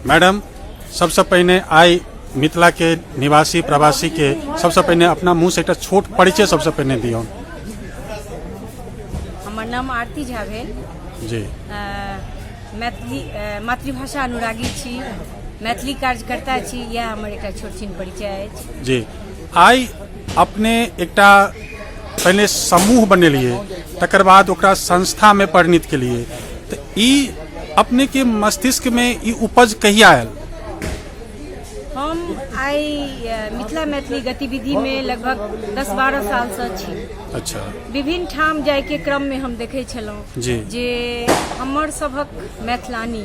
Madam, सबसँ पहिने आइ मिथिलाके निवासी प्रवासीके सबसँ पहिने अपना मुँहसँ एकटा छोट परिचय सबसँ पहिने दियौ। हमर नाम आरती झा भेल। जी। मैथिली मातृभाषा अनुरागी छी, मैथिली कार्यकर्ता छी, इएह हमर एकटा छोट छिन परिचय अछि। जी, आइ अपने एकटा पहिने समूह बनेलिए, तकर बाद ओकरा संस्थामे परिणित केलिए, तऽ ई अपनेके मस्तिष्कमे ई उपज कहिया आयल? हम आइ मिथिला मैथिली गतिविधिमे लगभग 10-12 सालसँ छी। विभिन्न ठाम जायके क्रममे हम देखै छलहुँ जे हमर सभक मैथिलानी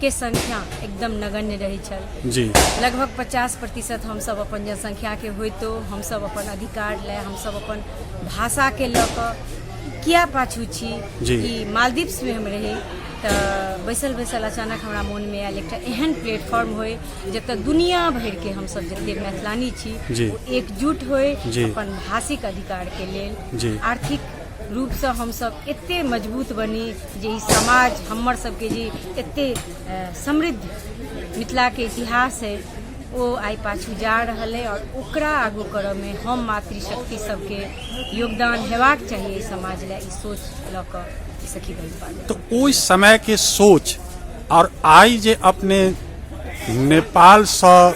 के संख्या एकदम नगण्य रहै छल। लगभग 50% हमसभ अपन जनसंख्याके होइतो हमसभ अपन अधिकार लए, हमसभ अपन भाषाके लऽ कऽ किया पाछू छी। ई मालदीव्समे हम रही तऽ बैसल बैसल अचानक हमरा मोनमे आयल एकटा एहन प्लेटफॉर्म होइ जतऽ दुनिया भरिके हमसभ जते मैथिलानी छी ओ एकजुट होइ अपन भाषिक अधिकारके लेल। आर्थिक रूपसँ हमसभ एते मजबूत बनी जे ई समाज हमर सबके जे एते समृद्ध मिथिलाके इतिहास है ओ आइ पाछू जा रहल है और ओकरा आगू करऽमे हम मातृशक्ति सबके योगदान हेबाक चाही एहि समाज लए, ई सोच लऽ कऽ सखी बहिन पागल। तऽ ओहि समयके सोच और आइ जे अपने नेपालसँ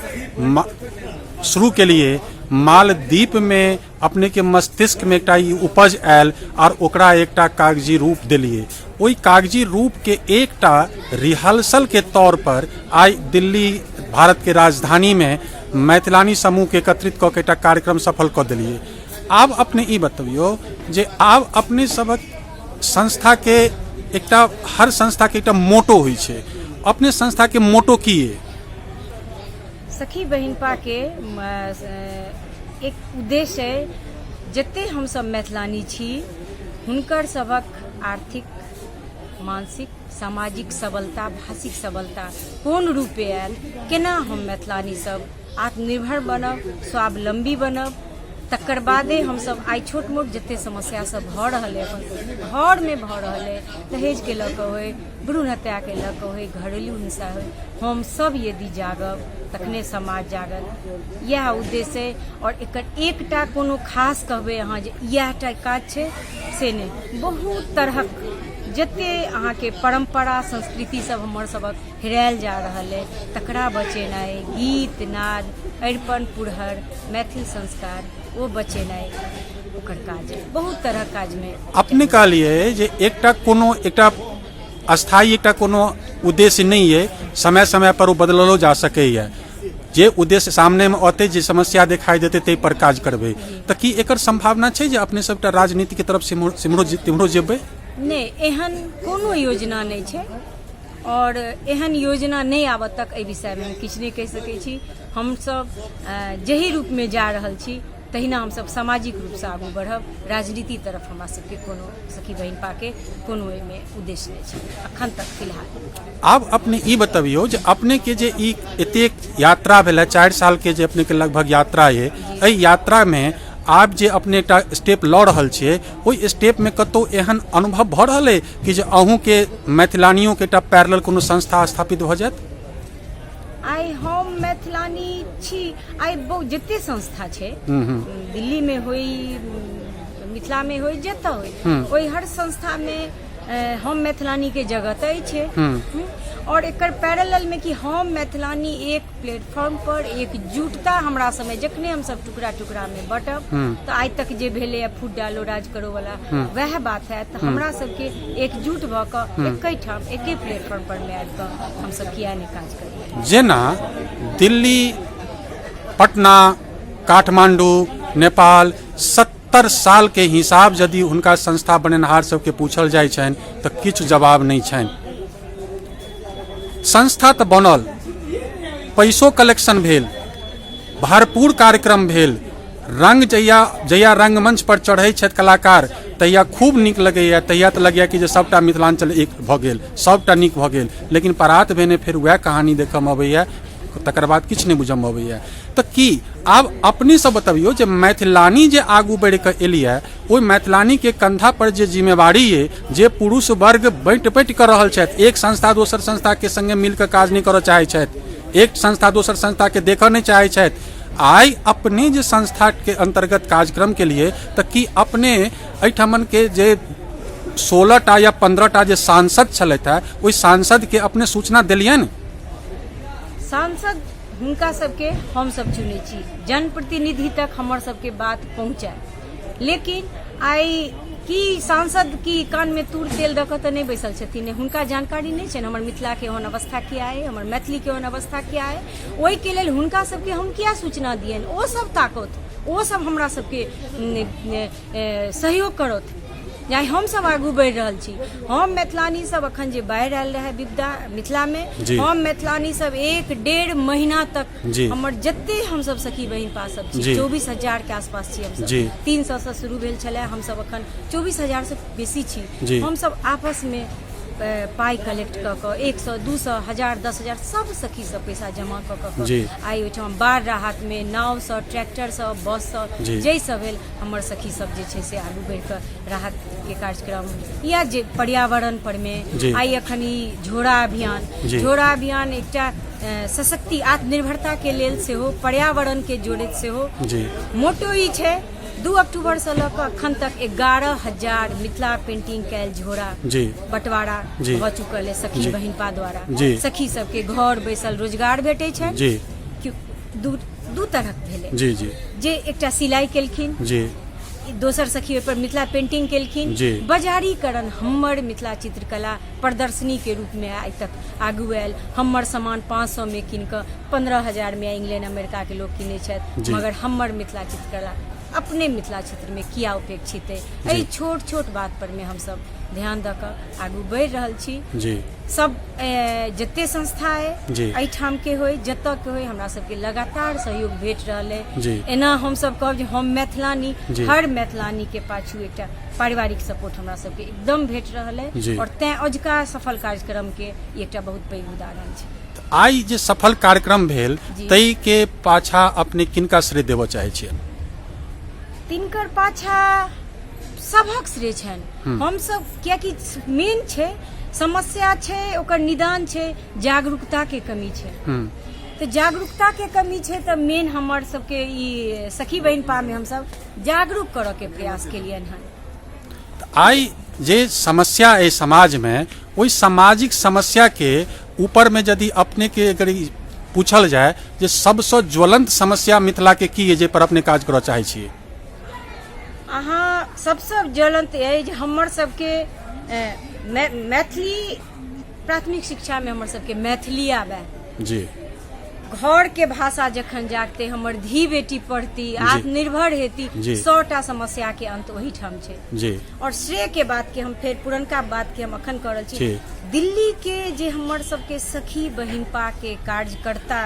शुरू केलिए, मालदीपमे अपनेके मस्तिष्कमे एकटा ई उपज आयल और ओकरा एकटा कागजी रूप देलिए, ओहि कागजी रूपके एकटा रिहर्सलके तौर पर आइ दिल्ली भारतके राजधानीमे मैथिलानी समूहके एकत्रित कऽ के एकटा कार्यक्रम सफल कऽ देलिए। आब अपने ई बतबियौ जे आब अपने सभक संस्थाके एकटा, हर संस्थाके एकटा मोटो होइ छै, अपने संस्थाके मोटो की अइ? सखी बहिनपाके एक उद्देश्य अइ जते हमसब मैथिलानी छी हुनकर सभक आर्थिक, मानसिक, सामाजिक सबलता, भाषिक सबलता कोन रूपे आयल, केना हम मैथिलानी सब आत्मनिर्भर बनब, स्वावलम्बी बनब, तकर बादे हमसब आइ छोट मोट जते समस्या सब भऽ रहल अइ अपन घरमे भऽ रहल अइ, दहेजके लऽ कऽ होइ, भ्रूण हत्याके लऽ कऽ होइ, घरेलू हिंसा होइ, हमसब यदि जागब तखने समाज जागत, इएह उद्देश्य अइ। आओर एकर एकटा कोनो खास कहबै अहाँ जे इएह टा काज छै से नहि, बहुत तरहक जते अहाँके परम्परा संस्कृति सब हमर सबक हेरायल जा रहल अइ तकरा बचेनाइ, गीत नाद, अरिपन पुरहर, मैथिल संस्कार ओ बचेनाइ ओकर काज अइ, बहुत तरहक काजमे। अपने कहलियै जे एकटा कोनो एकटा अस्थायी एकटा कोनो उद्देश्य नहि अइ, समय समय पर ओ बदललो जा सकैए, जे उद्देश्य सामनेमे औतै, जे समस्या देखाइ देतै ताहि पर काज करबै, तऽ की एकर सम्भावना छै जे अपने सब एकटा राजनीतिके तरफ सिमरो तिम्हरो जेबै? नहि, एहन कोनो योजना नहि छै आओर एहन योजना नहि आबऽ तक एहि विषयमे हम किछु नहि कहि सकै छी। हमसब जाहि रूपमे जा रहल छी तहिना हमसब सामाजिक रूपसँ आगू बढ़ब, राजनीति तरफ हमरा सबके कोनो सखी बहिनपाके कोनो एहिमे उद्देश्य नहि छै अखन तक फिलहाल। आब अपने ई बतबियौ जे अपनेके जे ई एतेक यात्रा भेल है, 4 सालके जे अपनेके लगभग यात्रा अइ, एहि यात्रामे आब जे अपने एकटा स्टेप लऽ रहल छियै ओहि स्टेपमे कतहु एहन अनुभव भऽ रहल अइ कि जे अहूँके मैथिलानियोके एकटा पैरेलल कोनो संस्था स्थापित भऽ जायत? आइ हम मैथिलानी छी, आइ बहुत जते संस्था छै दिल्लीमे होइ, मिथिलामे होइ, जतऽ होइ, ओहि हर संस्थामे हम मैथिलानीके जगह तऽ अछि। आओर एकर पैरेललमे कि हम मैथिलानी एक प्लेटफॉर्म पर एकजुटता हमरा समय जखने हमसब टुकड़ा टुकड़ामे बँटब तऽ आइ तक जे भेलैए फूट डालो राज करो वाला वएह बात हैत। तऽ हमरा सबके एकजुट भऽ कऽ एके ठाम एके प्लेटफॉर्म पर मे आबि कऽ हमसब किया नहि काज करबै। जेना दिल्ली, पटना, काठमांडू, नेपाल 70 साल के हिसाब यदि हुनका संस्था बनेनहार सबके पूछल जाइ छनि तऽ किछु जवाब नहि छनि। संस्था तऽ बनल, पैसो कलेक्शन भेल, भरपूर कार्यक्रम भेल, रंग जहिया जहिया रंगमंच पर चढ़ै छथि कलाकार तहिया खूब नीक लगैया, तहिया तऽ लगैया कि जे सबटा मिथिलांचल एक भऽ गेल, सबटा नीक भऽ गेल, लेकिन परात भेने फेर वएह कहानी देखऽमे अबैया। तकर बाद किछु नहि बुझऽमे अबैए। तऽ की आब अपने सब बतबियौ जे मैथिलानी जे आगू बढ़ि कऽ एलियै, ओहि मैथिलानीके कंधा पर जे जिम्मेवारी अइ, जे पुरुष वर्ग बाँटि बाँटि कऽ रहल छथि, एक संस्था दोसर संस्थाके सङ्गे मिल कऽ काज नहि करऽ चाहै छथि, एक संस्था दोसर संस्थाके देखऽ नहि चाहै छथि, आइ अपने जे संस्थाके अन्तर्गत कार्यक्रम केलियै, तऽ की अपने एहिठमनके जे 16 टा या 15 टा जे सांसद छलथि हेँ, ओहि सांसदके अपने सूचना देलियनि? सांसद हुनका सबके हमसब चुनै छी, जनप्रतिनिधि तक हमर सबके बात पहुँचाय। लेकिन आइ की सांसद की कानमे तूर तेल दऽ कऽ तऽ नहि बैसल छथिन? हुनका जानकारी नहि छनि हमर मिथिलाके ओहन अवस्था किया अइ, हमर मैथिलीके ओहन अवस्था किया अइ। ओहिके लेल हुनका सबके हम किया सूचना दियनि? ओ सब ताकत, ओ सब हमरा सबके सहयोग करत। आइ हमसब आगू बढ़ि रहल छी। हम मैथिलानी सब अखन जे बाढ़ि आयल रहै विपदा मिथिलामे, हम मैथिलानी सब 1-1.5 महीना तक हमर जते हमसब सखी बहिनपा सब छी, 24,000 के आसपास छी हमसब, 300 से शुरू भेल छलै, हमसब अखन 24,000 से बेसी छी। हमसब आपसमे पाइ कलेक्ट कऽ कऽ 100, 200, 1000, 10,000 सब सखी सब पैसा जमा कऽ कऽ आइ ओहिठाम बाढ़ि राहतमे नावसँ, ट्रैक्टरसँ, बससँ जाहिसँ भेल हमर सखी सब जे छै से आगू बढ़ि कऽ राहतके कार्यक्रम या जे पर्यावरण परमे आइ अखन ई झोरा अभियान, झोरा अभियान एकटा सशक्ति आत्मनिर्भरताके लेल सेहो पर्यावरणके जोड़ैत सेहो मोटो ई छै। 2 अक्टूबरसँ लऽ कऽ अखन तक 11,000 मिथिला पेंटिंग कयल झोरा बँटवारा भऽ चुकल है सखी बहिनपा द्वारा। सखी सबके घर बैसल रोजगार भेटै छै। दू तरहक भेलै जे एकटा सिलाई केलखिन, दोसर सखी ओहिपर मिथिला पेंटिंग केलखिन। बाजारीकरण हमर मिथिला चित्रकला प्रदर्शनी के रूप में आइ तक आगू आयल। हमर सामान 500 में कीन कऽ 15,000 में इंग्लैंड अमेरिका के लोग कीनै छथि, मगर हमर मिथिला चित्रकला अपने मिथिला क्षेत्र में किया उपेक्षित है? एहि छोट छोट बात पर में हमसब ध्यान दऽ कऽ आगू बढ़ि रहल छी। सब जते संस्था है एहिठाम के होय, जतऽ के होय, हमरा सबके लगातार सहयोग भेट रहल है। एना हमसब कहब जे हम मैथिलानी, हर मैथिलानी के पाछू एकटा पारिवारिक सपोर्ट हमरा सबके एकदम भेट रहल है, और तैं अजुका सफल कार्यक्रम के एकटा बहुत पैघ उदाहरण छै। आइ जे सफल कार्यक्रम भेल ताहि के पाछा अपने किनका श्रेय देबऽ चाहै छियै? तिनकर पाछा सभक श्रेय छनि। हमसब कियाकि मेन छै समस्या छै, ओकर निदान छै जागरूकता के कमी छै। तऽ जागरूकता के कमी छै तऽ मेन हमर सबके ई सखी बहिनपा में हमसब जागरूक करऽ के प्रयास केलियनि हन। आइ जे समस्या अइ समाजमे, ओहि सामाजिक समस्याके ऊपरमे यदि अपनेके अगर ई पूछल जाय जे सबसँ ज्वलंत समस्या मिथिलाके की अइ जाहिपर अपने काज करऽ चाहै छियै? अहाँ सबसँ ज्वलंत अइ जे हमर सबके मैथिली प्राथमिक शिक्षामे हमर सबके मैथिली आबय घरके भाषा जखन जागतै, हमर धी बेटी पढ़ती, आत्मनिर्भर हेती, 100टा समस्याके अंत ओहिठाम छै। और श्रेय के बात के हम फेर पुरनका बात के हम अखन कऽ रहल छी। दिल्ली के जे हमर सबके सखी बहिनपा के कार्यकर्ता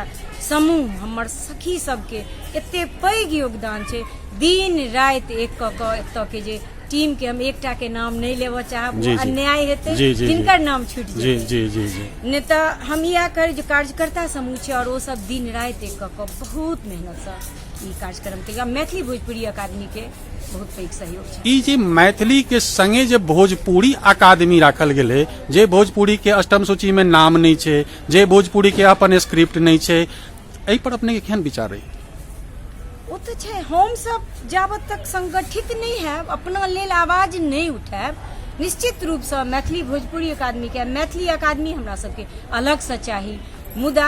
समूह, हमर सखी सबके एते पैघ योगदान छै, दिन राति एक कऽ कऽ एतऽ के जे टीम के हम एकटा के नाम नहि लेबऽ चाहब, ओ अन्याय हेतै, जिनकर नाम छूटि जेतै। नहि तऽ हम इएह करी जे कार्यकर्ता समूह छै और ओ सब दिन राति एक कऽ कऽ बहुत मेहनतसँ ई कार्यक्रम केलकै। मैथिली भोजपुरी अकादमी के बहुत पैघ सहयोग छै। ई जे मैथिली के संगे जे भोजपुरी अकादमी राखल गेलै, जे भोजपुरी के अष्टम सूची में नाम नहि छै, जे भोजपुरी के अपन स्क्रिप्ट नहि छै, एहि पर अपने के केहन विचार रही? ओ तऽ छै, हमसब जाबत तक संगठित नहि हैब, अपना लेल आवाज नहि उठायब, निश्चित रूपसँ मैथिली भोजपुरी अकादमीके मैथिली अकादमी हमरा सबके अलगसँ चाही। मुदा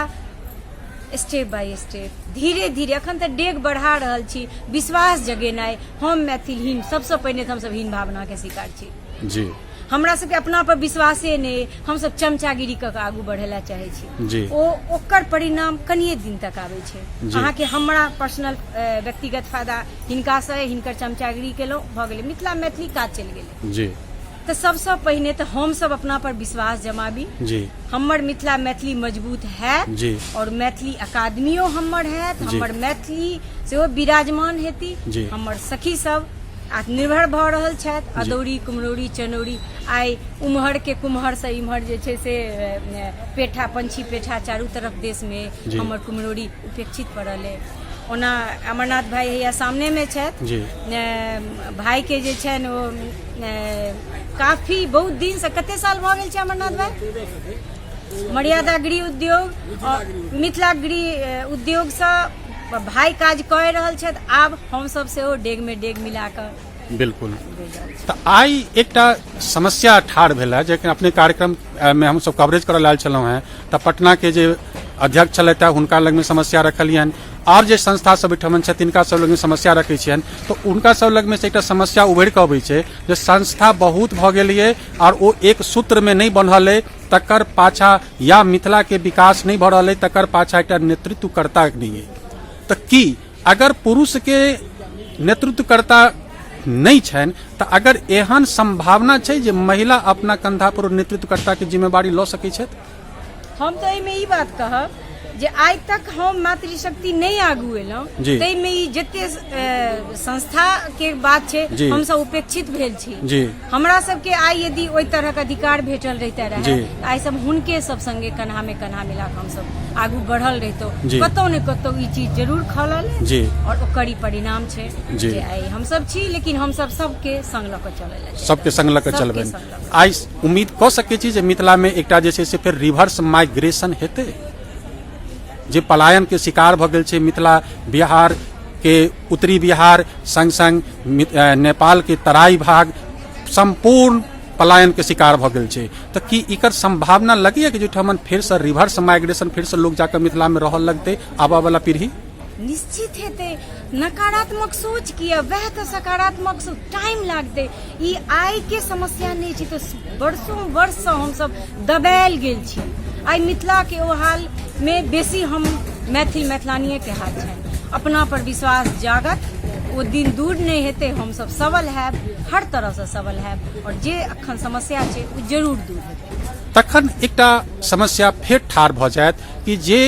स्टेप बाय स्टेप धीरे धीरे अखन तऽ डेग बढ़ा रहल छी। विश्वास जगेनाइ, हम मैथिल हीन, सबसँ पहिने तऽ हमसब हीन भावनाके शिकार छी। हमरा सबके अपना पर विश्वासे नहि, हमसब चमचागिरी कऽ के आगू बढ़े ला चाहै छी। ओ ओकर परिणाम कनिए दिन तक आबै छै। अहाँके हमरा पर्सनल व्यक्तिगत फायदा हिनकासँ, हिनकर चमचागिरी केलहुँ, भऽ गेलै, मिथिला मैथिली काज चलि गेलै। तऽ सबसँ पहिने तऽ हमसब अपना पर विश्वास जमाबी, हमर मिथिला मैथिली मजबूत हैत और मैथिली अकादमियो हमर हैत, हमर मैथिली सेहो विराजमान हेती, हमर सखी सब आत्मनिर्भर भऽ रहल छथि। अदौरी, कुम्हरौरी, चनौरी, आइ उम्हरके कुम्हरसँ इम्हर जे छै से पेठा, पंछी पेठा चारू तरफ देशमे हमर कुम्हरौरी उपेक्षित पड़ल अइ। ओना अमरनाथ भाई हैया सामनेमे छथि, भाईके जे छनि ओ काफी बहुत दिनसँ, कते साल भऽ गेल छै अमरनाथ भाई मर्यादा गृह उद्योग, मिथिला गृह उद्योगसँ भाई काज कऽ रहल छथि। आब हमसब सेहो डेगमे डेग मिला कऽ बिल्कुल। तऽ आइ एकटा समस्या ठाढ़ भेल है, जे अपने कार्यक्रम में हमसब कवरेज करऽ लायल छलहुँ हेँ, तऽ पटना के जे अध्यक्ष छलथि हेँ हुनका लगमे समस्या रखलियनि, आओर जे संस्था सब एहिठाम छथि तिनका सब लगमे समस्या रखै छियनि, तऽ हुनका सब लगमे से एकटा समस्या उभरि कऽ अबै छै जे संस्था बहुत भऽ गेल अइ आओर ओ एक सूत्रमे नहि बन्हल अइ, तकर पाछा या मिथिलाके विकास नहि भऽ रहल अइ तकर पाछा एकटा नेतृत्वकर्ता नहि अइ। तऽ की अगर पुरुषके नेतृत्वकर्ता नहि छनि तऽ अगर एहन सम्भावना छै जे महिला अपना कंधा पर नेतृत्वकर्ताके जिम्मेवारी लऽ सकै छथि? हम तऽ एहिमे ई बात कहब जे आइ तक हम मातृशक्ति नहि आगू एलहुँ, ताहिमे ई जते संस्था के बात छै हमसब उपेक्षित भेल छी। हमरा सबके आइ यदि ओहि तरहक अधिकार भेटल रहिते रहे तऽ आइ सब हुनके सब संगे कन्हा में कन्हा मिला कऽ हमसब आगू बढ़ल रहितहुँ। कतौ ने कतौ ई चीज जरूर खलल और ओकर ई परिणाम छै जे आइ हमसब छी, लेकिन हमसब सबके संग लऽ कऽ चलै लए, सबके संग लऽ कऽ चलबै। आइ उम्मीद कऽ सकै छी जे मिथिलामे एकटा जे छै से फेर रिवर्स माइग्रेशन हेतै, जे पलायनके शिकार भऽ गेल छै मिथिला, बिहार के उत्तरी बिहार संग संग नेपाल के तराई भाग सम्पूर्ण पलायन के शिकार भऽ गेल छै, तऽ की एकर सम्भावना लगैया कि जे फेरसँ रिवर्स माइग्रेशन फेरसँ लोक जाकऽ मिथिलामे रहऽ लगतै आबऽ वाला पीढ़ी? निश्चित हेतै। नकारात्मक सोच किया, वएह तऽ सकारात्मक सोच, टाइम लागतै। ई आइ के समस्या नहि छै, तऽ वर्षों वर्षसँ हमसब दबायल गेल छी। आइ मिथिलाके ओ हालमे बेसी हम मैथिल मैथिलानिएके हाथ छनि। अपना पर विश्वास जागत, ओ दिन दूर नहि हेतै, हमसब सबल हैब, हर तरहसँ सबल हैब आओर जे अखन समस्या छै ओ जरूर दूर हेतै। तखन एकटा समस्या फेर ठाढ़ भऽ जायत कि जे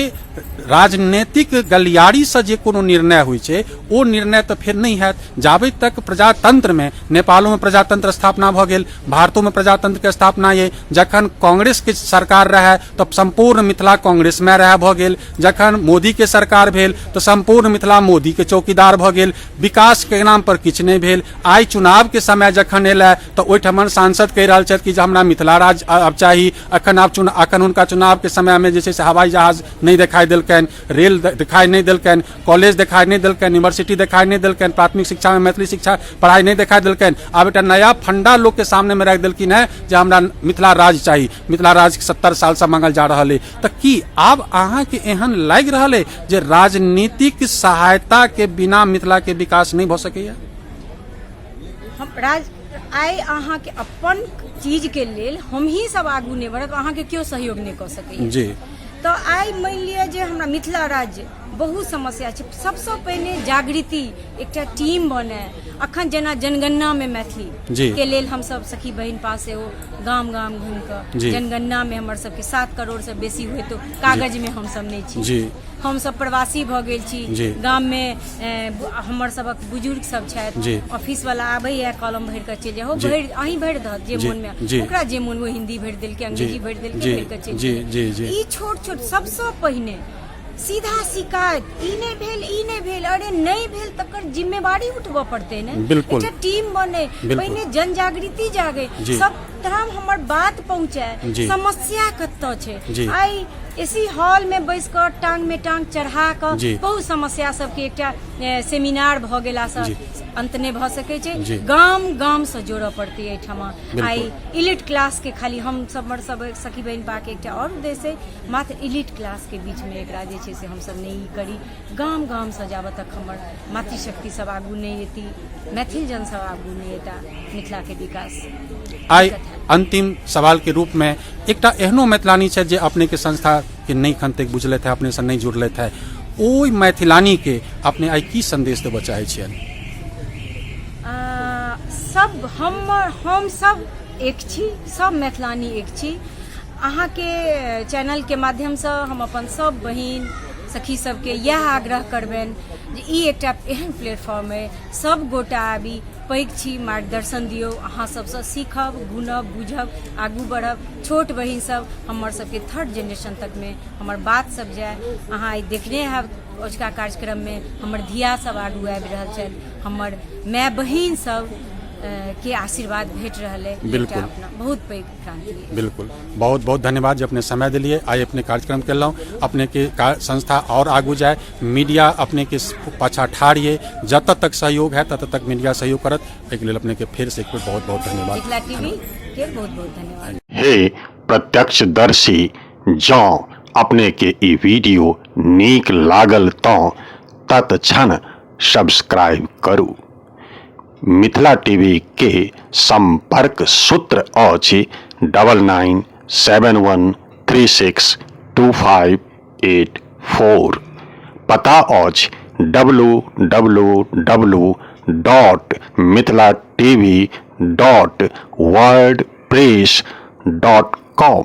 राजनीतिक गलियारीसँ जे कोनो निर्णय होइ छै ओ निर्णय तऽ फेर नहि हैत जाबे तक प्रजातंत्रमे, नेपालोमे प्रजातंत्र स्थापना भऽ गेल, भारतोमे प्रजातंत्रके स्थापना अइ, जखन कांग्रेसके सरकार रहए तऽ सम्पूर्ण मिथिला कांग्रेसमे रहए भऽ गेल, जखन मोदीके सरकार भेल तऽ सम्पूर्ण मिथिला मोदीके चौकीदार भऽ गेल, विकासके नाम पर किछु नहि भेल। आइ चुनावके समय जखन एलै तऽ ओहिठाम सांसद कहि रहल छथि कि जे हमरा मिथिला राज्य आब चाही। अखन आब चुना अखन हुनका चुनावके समयमे जे छै से हवाई जहाज नहि देखाइ देलकनि, रेल देखाइ नहि देलकनि, कॉलेज देखाइ नहि देलकनि, यूनिवर्सिटी देखाइ नहि देलकनि, प्राथमिक शिक्षामे मैथिली शिक्षा पढ़ाइ नहि देखाइ देलकनि। आब एकटा नया फंडा लोकके सामनेमे राखि देलखिन हेँ जे हमरा मिथिला राज्य चाही। मिथिला राज्य 70 सालसँ मांगल जा रहल अइ, तऽ की आब अहाँके एहन लागि रहल अइ जे राजनीतिक सहायताके बिना मिथिलाके विकास नहि भऽ सकैए? हम राज आइ अहाँके अपन चीजके लेल हमही सब आगू नहि बढ़ब, अहाँके केओ सहयोग नहि कऽ सकैए जी। तऽ आइ मानि लिअ जे हमरा मिथिला राज्य बहुत समस्या छै। सबसँ पहिने जागृति, एकटा टीम बने। अखन जेना जनगणनामे मैथिली जी। के लेल हमसब सखी बहिन पास सेहो गाम गाम घुमि कऽ जी। जनगणनामे हमर सबके 7 करोड़सँ बेसी होइतो कागजमे हमसब नहि छी जी। हमसब प्रवासी भऽ गेल छी। जी। गाममे हमर सबक बुजुर्ग सब छथि, जी। ऑफिस वाला आबैया, कॉलम भरि कऽ चलि जाइ हो, जी। भरि अहीं भरि दहत जे जी, मोनमे जी। ओकरा जे मोन ओ हिंदी भरि देलकै, अंग्रेजी भरि देलकै, जी, भरि कऽ चलि जी, गेलै। जी, जी। ई छोट छोट सबसँ पहिने सीधा शिकायत, ई नहि भेल, ई नहि भेल, अरे नहि भेल तकर जिम्मेवारी उठबऽ पड़तै ने। बिल्कुल। एकटा टीम बने, बिल्कुल। पहिने जन जागृति जागे, जी। सब ठाम हमर बात पहुँचे, जी। समस्या कतऽ छै। जी। आइ एसी हॉल में बैस कऽ टांग में टांग चढ़ा कऽ जी। बहुत समस्या सबके एकटा सेमिनार भऽ गेलासँ जी। अंत नहि भऽ सकै छै। जी। गाम गाम सँ जोड़ऽ पड़तै एहिठमा। बिल्कुल। आइ इलिट क्लास के खाली हम सब हमर सब सखी बहिन पा के एकटा आओर उद्देश्य अइ, मात्र इलिट क्लास के बीच में एकरा जे छै से हमसब नहि ई करी। गाम गाम सँ जाबत तक हमर मातृशक्ति सब आगू नहि एती, मैथिल जन सब आगू नहि एता, मिथिला के विकास आइ अंतिम सवाल के रूप में एकटा एहनो मैथिलानी छथि जे अपने के संस्था के नहि एखन तक बुझलथि है, अपने से नहि जुड़लथि है, ओहि मैथिलानी के अपने आइ की संदेश देबऽ चाहै छियनि? सब हम सब एक छी, सब मैथिलानी एक छी। अहाँके चैनल के माध्यमसँ हम अपन सब बहिन सखी सबके इएह आग्रह करबनि जे ई एकटा एहन प्लेटफॉर्म अइ, सब गोटा आबी, पैघ छी, मार्गदर्शन दियौ, अहाँ सबसँ सीखब, गुनब, बुझब, आगू बढ़ब। छोट बहिन सब हमर सबके थर्ड जेनरेशन तकमे हमर बात सब जाय। अहाँ आइ देखने हैब अजुका कार्यक्रममे हमर धिया सब आगू आबि रहल छथि, हमर माय बहिन सब के आशीर्वाद भेट रहल है। बिल्कुल। अपना बहुत पैघ क्रांति है। बिल्कुल, बहुत बहुत धन्यवाद जे अपने समय दिलिए, आइ अपने कार्यक्रम केलहुँ। अपने के संस्था और आगू जाए, मीडिया अपने के पाछा ठाढ़ ये, जतऽ तक सहयोग है ततऽ तक मीडिया सहयोग करत। एहिके लेल अपने के फेर से एक बेर बहुत बहुत धन्यवाद। मिथिला टीवी के बहुत बहुत धन्यवाद। हे प्रत्यक्षदर्शी, जँ अपने के ई वीडियो नीक लागल तँ तत्क्षण सब्सक्राइब करू। मिथिला टीवी के संपर्क सूत्र अछि 9971362584। पता अछि W W W dot Mithila TV dot wordpress dot com.